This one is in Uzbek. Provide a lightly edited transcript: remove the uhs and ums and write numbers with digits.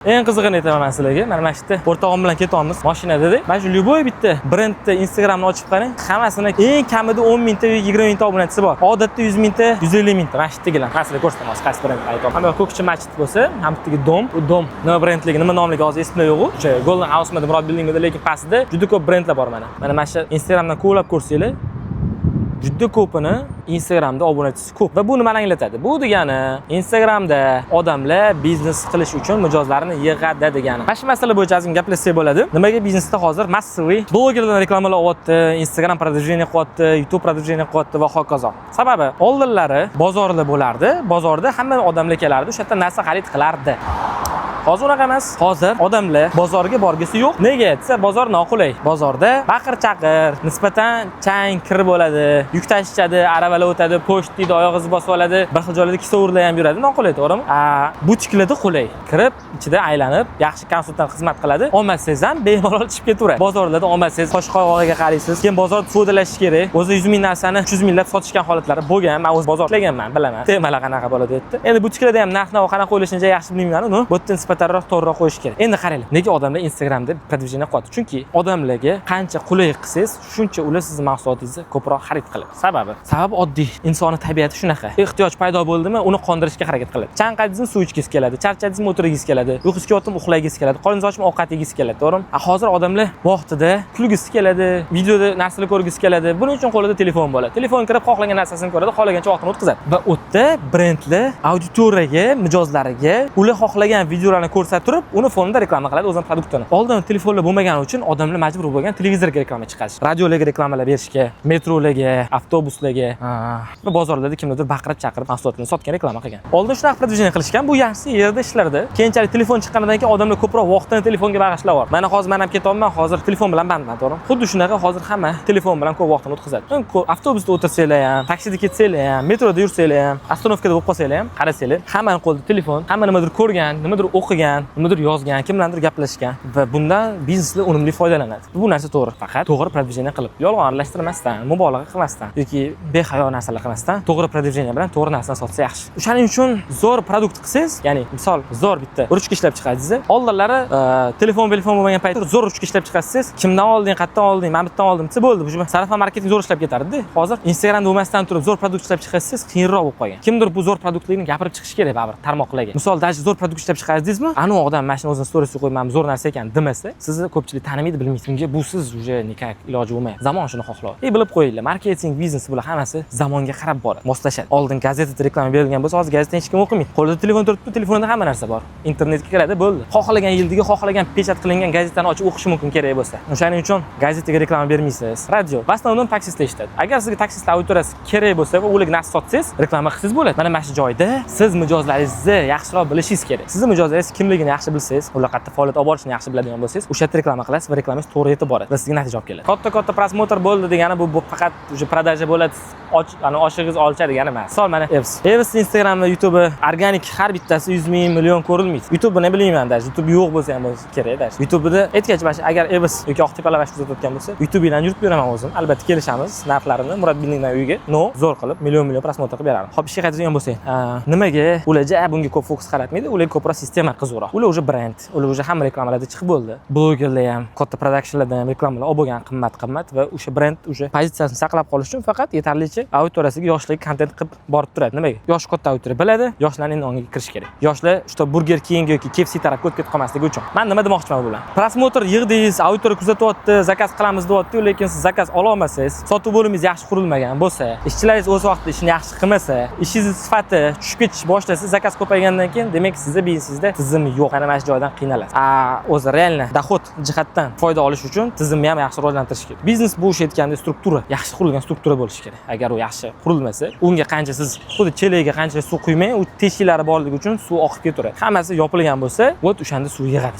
Eng qizig'ini aytaman man sizlarga. Mana shu yerda o'rtog'im bilan ketyapmiz mashinada. Mana shu любой bitta brendni Instagramni ochib qarang, hammasini eng kamida 10 mingta yoki 20 mingta obunachisi bor. Odatda 100 mingta, 150 mingta. Mana shu yerdagilar. Man sizlarga ko'rsataman hozir qaysi brend aytyapman. Mana bu Ko'kchi masjid bo'lsa, ham bittagi дом, u дом nima brendligi, nima nomligi hozir esimda yo'q. O'sha Golden House Murod Buildingida, lekin pastida juda ko'p brendlar bor mana. Mana shu Instagramdan ko'plab ko'rsanglar, juda ko'pini Instagramda obunachisi ko'p. Va bu nimani anglatadi? Bu degani, Instagramda odamlar biznes qilish uchun mijozlarni yig'adi degani. Mana shu masala bo'yicha ozgina gaplashsak bo'ladi. Nimaga biznesda hozir массовый blogerlardan reklamalar olyapti, Instagram продвижение qilyapti, YouTube продвижение qilyapti va hokazo? Sababi, oldinlari bozorda bo'lardi, bozorda hamma odamlar kelardi, o'sha yerda narsa xarid qilardi. Hozir unaqa emas. Hozir odamlar bozorga borgisi yo'q. Nega desa, bozor noqulay. Bozorda baqir-chaqir, nisbatan chang, kir bo'ladi, yuk tashishadi, aravalar o'tadi, po'sht deydi, oyog'ingizni bosib oladi, bir xil joylarda kisa o'g'rilar ham yuradi. Noqulay, to'g'rimi? A, butiklarda qulay. Kirib, ichida aylanib, yaxshi konsultant xizmat qiladi. Olmasangiz ham bemalol chiqib ketaveradi. Bozorlarda olmasangiz, qosh qovog'iga qaraysiz. Keyin bozorda savdolashish kerak. O'zi 100 ming narsani 300 minglab sotishgan holatlari bo'lgan. Men o'zi bozor ishlaganman, bilaman. Temalar qanaqa bo'ladi u yerda. Endi butiklarda ham narx-navo qanaqa qo'yilishini yaxshi bilmayman, uni bu yerda nisbatanroq to'g'riroq qo'yish kerak. Endi qaranglar, nega odamlar Instagramda продвижение qilyapti? Chunki odamlarga qancha qulay qilsangiz, shuncha ular sizni mahsulotingizni ko'proq xarid qiladi. Sababi? Sababi oddiy. Insonni tabiati shunaqa. Ehtiyoj paydo bo'ldimi, uni qondirishga harakat qiladi. Chanqadingizmi, suv ichgisi keladi, charchadingizmi, o'tirgisi keladi, uyqusi kelyaptimi, uxlagisi keladi, qorningiz ochmi, ovqat yegisi keladi, to'g'rimi? A hozir odamlar vaqtida kulgisi keladi, videoda narsalar ko'rgisi keladi. Buning uchun qo'lida telefon bo'ladi. Telefon kirib, xohlagan narsasini ko'radi, xohlagancha vaqtini o'tkazadi. Va u yerda brendlar auditoriyaga, mijozlariga ular xohlagan videolarni ko'rsatib turib, uni fonida reklama qiladi o'zini produktini. Oldin telefonlar bo'lmagani uchun odamlar majbur bo'lgan televizorga reklama chiqarish, radiolarga reklamalar berishga, metrolarga, avtobuslarga va bozorlarda kimlardir baqirib chaqirib mahsulotlarni sotgan, reklama qilgan. Oldin shunaqa продвижение qilishgan, bu yaxshi yerda ishlardi. Keyinchalik telefon chiqqanidan keyin odamlar ko'proq vaqtini telefonga bag'ishlab yubordi. Mana hozir man ham ketyapman, hozir telefon bilan bandman, to'g'rimi? Xuddi shunaqa hozir hamma telefon bilan ko'p vaqtini o'tkazadi. Avtobusda o'tirsanglar ham, taksida ketsanglar ham, metroda yursanglar ham, остановка da bo'lib qolsanglar ham, qarasanglar, hammani qo'lida telefon, hamma nimadir ko'rgan, nimadir o'qigan, nimadir yozgan, kim bilandir gaplashgan va bundan bizneslar unumli foydalanadi. Bu narsa to'g'ri, faqat to'g'ri продвижение qilib, yolg'on aralashtirmasdan, mubolag'a qilmasdan yoki behayo narsalar qilmasdan, to'g'ri продвижение bilan to'g'ri narsani sotsa yaxshi. O'shaning uchun zo'r produkt qilsangiz, ya'ni misol, zo'r bitta ruchka ishlab chiqardingiz. Oldinlari telefon bo'lmagan paytda zo'r ruchka ishlab chiqarsangiz, kimdan olding, qayerdan olding, mana bu yerdan oldim desa bo'ldi. Bu сарафан marketing zo'r ishlab ketardida. Hozir Instagramda bo'lmasdan turib zo'r produkt ishlab chiqarsangiz, qiyinroq bo'lib qolgan. Kimdir bu zo'r produktlarni gapirib chiqishi kerak baribir tarmoqlarga. Misol, даже zo'r produkt ishlab chiqardingizmi, anavi odam mana shuni o'zini storiesiga qo'yib, mana bu zo'r narsa ekan demasa, sizni ko'pchilik tanimaydi, bilmaydi. Unga busiz уже никак iloji bo'lmaydi. Zamon shuni xohlayapti. И bilib qo'yinglar, marketing, biznes, bular hammasi zamonga qarab boradi, moslashadi. Oldin gazetada reklama berilgan bo'lsa, hozir gazetani hech kim o'qimaydi. Qo'lida telefon turibdi, telefonda hamma narsa bor. Internetga kiradi, bo'ldi. Xohlagan yildagi, xohlagan печать qilingan gazetani ochib o'qishi mumkin kerak bo'lsa. O'shaning uchun gazetaga reklama bermaysiz. Radio, в основном taksistlar eshitadi. Agar sizga taksistlar auditoriyasi kerak bo'lsa va ularga narsa sotsangiz, reklama qilsangiz bo'ladi. Mana shu joyda siz mijozlaringizni yaxshiroq bilishingiz kerak. Sizni mijozlaringiz kimligini yaxshi bilsangiz, ular qayerda faoliyat olib borishini yaxshi biladigan bo'lsangiz, o'sha yerda reklama qilasiz va reklamangiz to'g'ri yetib boradi va sizga natija olib keladi. Katta katta просмотр bo'ldi degani bu faqat уже продажа bo'ladi, och, ani oshig'ingiz olcha degani emas. Misol, mana Evs. Evs Instagramda, YouTube'i organik har bittasi 100 ming, million ko'rilmaydi. YouTube'ni bilmayman даже. YouTube yo'q bo'lsa ham bo'lsa kerak даже. YouTube'da aytgancha, mana shu agar Evs yoki Oqtepalar mana shu kuzatayotgan bo'lsa, YouTube'dan yuritib beraman o'zim. Albatta kelishamiz narxlarini Murod Buildingdan uyga. Но, zo'r qilib million million просмотр qilib berardim. Xo'p, ishga qaytadigan bo'lsak, nimaga ular ja bunga ko'p fokus qaratmaydi? Ularga ko'proq sistema qiziqroq. Ular уже brend, ular уже hamma reklamalarda chiqib bo'ldi. Blogerlar ham, katta productionlardan ham reklamalar olib bo'lgan qimmat qimmat va o'sha brend уже pozitsiyasini saqlab qolish uchun faqat yetarlicha auditoriyasiga, yoshlarga kontent qilib borib turadi. Nimaga? Yosh katta auditoriya biladi, yoshlarni endi ongiga kirish kerak. Yoshlar что Burger King yoki KFC tarafga o'tib ketib qolmasligi uchun. Man nima demoqchiman bu bilan? Просмотр yig'dingiz, auditoriya kuzatyapti, заказ qilamiz deyapti, lekin siz заказ ola olmasangiz, sotuv bo'limingiz yaxshi qurilmagan bo'lsa, ishchilaringiz o'z vaqtida ishini yaxshi qilmasa, ishingizni sifati tushib ketish boshlasa, заказ ko'paygandan keyin, demak, sizni biznesingizda tizim yo'q. Mana shu joydan qiynalasiz. A o'zi реально доход jihatdan foyda olish uchun tizimni ham yaxshi rivojlantirish kerak. Biznes bu o'sha aytgandek struktura, yaxshi qurilgan struktura bo'lishi kerak. Agar u yaxshi qurilmasa, unga qancha siz xuddi chelagiga qancha suv quymang, u teshiklari borligi uchun suv oqib ketaveradi. Hammasi yopilgan bo'lsa, вот o'shanda suv yig'adi.